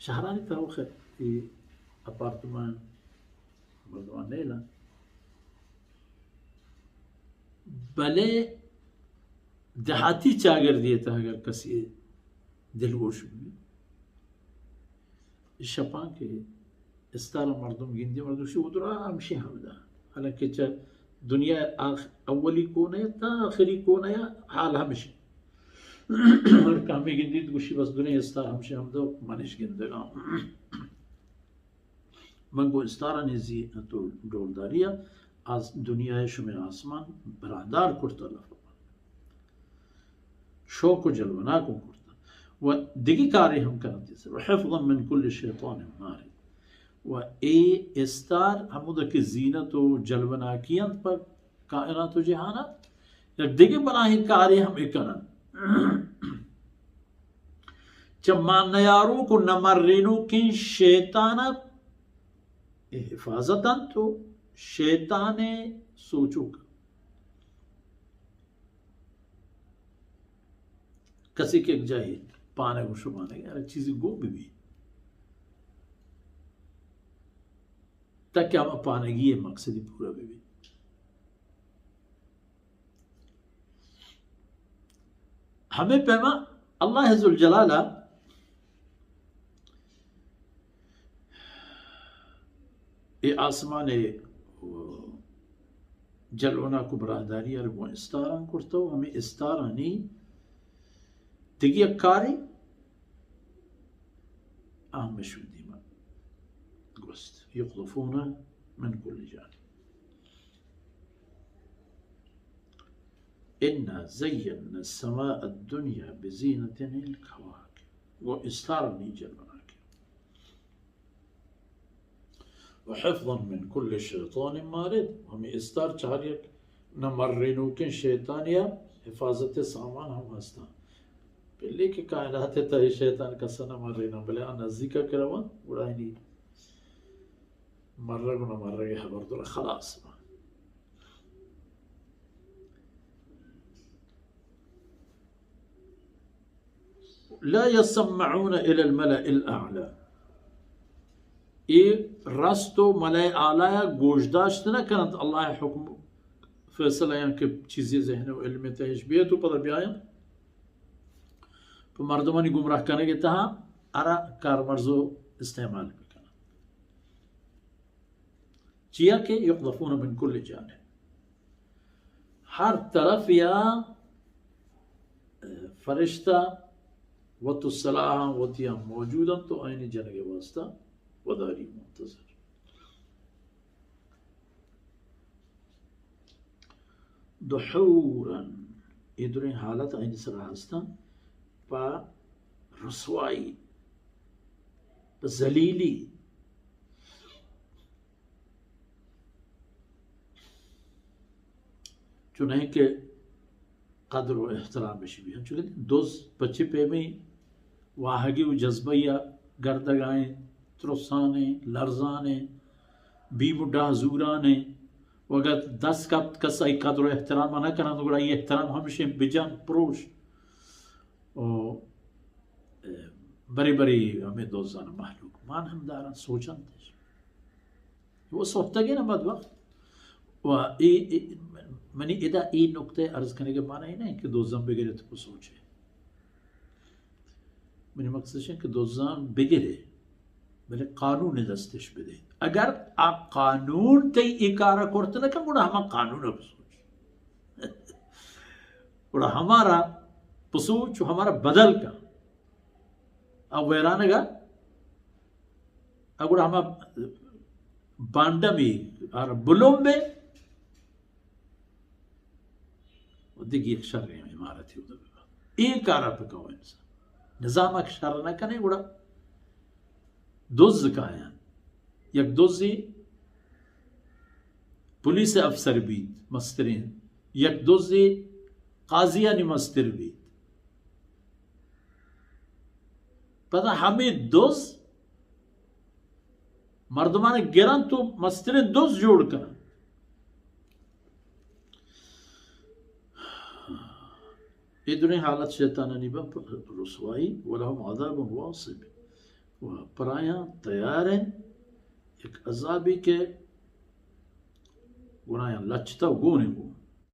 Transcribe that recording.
شہرانی تہ ءَ خیر اے اپارتمان مردمان نیلاں، بلے دیہاتی چاگردی ءِ تہ ءَ اگر کسی دلگوش بہ بیت، شپاں کہ استار ءَ مردم گندی، مردم شی ادرا ہمشی ہمدا، حالانکہ چہ دنیا ءِ آخ-، اولی کونے تا آخری کونے حال ہمشی۔ ہر کامی گندیت گوشی بس دنیا استار ہمشی ہمدا، منش گندگاں۔ من گوں استارانی زینت و ڈولداری ءَ آز دنیا ءَ شمئے آسمان براہدار کرت، اللہ فرمان، شوک و جلوناک اوں کرت و دگہ کارے ہم کنت، و حفظا من کل شیطان مارد۔ و اے استار ہمودا کہ زینت و جلوناکی انت پہ کائنات و جہان ءَ، یک دگہ بلاہیں کارے ہم اے کنن۔ چہ مان نیاروک و نمرینوکیں شیطان ءَ اے حفاظت انت و شیطان ءِ سوچوک۔ کسی کہ یک جاہے پانگ و شمانگ ءَ چیزی گون بہ بی، تاکہ ہما پانگی ءِ مقصدی پورا بہ بی۔ ہمے پیما اللہ ذوالجلال ءَ اے آسمان ءِ جلوناک و براہداری ءَ را گوں استاراں کرتہ و ہمے استارانی دگہ یک کارے آ ہمے شودی ما گوست، یقذفون من کل جانب۔ انا زینا السماء الدنیا بزینة الکواکب۔ گوں استارانی جلوناکی۔ و حفظا من کل شیطان مارد، ہمے استار چہ ہر یک نمرینوکیں شیطانی ءَ حفاظت ءِ سامان ہم ہستاں۔ بلے کہ کائنات ءِ تہ ءَ شیطان کس ءَ نہ مریناں، بلے آ نزیک ءَ کہ رواں، گڑا آیانی مرگ و نہ مرگ ءِ ہبر در خلاص باں۔ لا يسمعون إلى الملأ الأعلى۔ اے رست و ملأ اعلی ءَ گوشداشت نہ کننت اللہ ءِ حکم، فیصلہ یاں کہ چیزی ذہن و علم ءِ تہش بیت و پدا بیاینت پہ مردمانی گمراہ کنگ ءِ تہا آرا کارمرز و استعمال بکننت۔ چیا کہ یقذفون من کل جانب، ہر طرف یا فرشتہ وت و سلاحاں وتی ہم موجود انت و آیانی جنگ ءِ واسطہ وداری منتظر۔ دحورا، اے دریں حالت آیانی سرا ہستاں، پہ رسوائی، پہ ذلیلی، چونہیں کہ قدر و احترام اش بی۔ انچو کہ دز پہ چہ پیمیں واہگی و جذبہ یا گردگائیں، ترسانیں، لرزانیں، بیم و ڈاہ زورانیں، و اگر دست کپت کس آئی قدر و احترام نہ کنند، گڑا آئی احترام ہمشیں بجن پروش۔ و بری بری ہمیں دوزان مہلوک مان ہم دارن سوچنت۔ و سہتگیں نہ بدبخت۔ و اے، اے، منی ادا اے نکتہ عرض کنگ ءِ معنی اے نہ کہ دزاں بگرے تو بسوچے۔ منی مقصد اش کہ دزاں بگرے، بلے قانون دستش بدے۔ اگر آ قانون تئی اے کار کرت نہ کن، گڑا ہما قانون بسوچ۔ گڑا ہمارا بسوچ و ہمارا بدل کن۔ آ ویرانگا، آ گڑا ہما بانڈمی آرا بلوم بے، و دگہ یک شریں عمارتی اودا ببا۔ اے کارا پہ کئو انسان۔ نظام اک شر نہ کنے گڑا دز کایاں۔ یک دزے پولیس افسر بیت، مستریں۔ یک دزے قاضیانی مستر بیت۔ پدا ہمے دز مردمان گرنت و مستریں دز جوڑ کننت۔ اے دریں حالت شیطانانی بن رسوائی، ولهم عذاب واصب۔ و پرایا تیار ہے یک عذابی کہ گناہیاں لچتا و گونی گو۔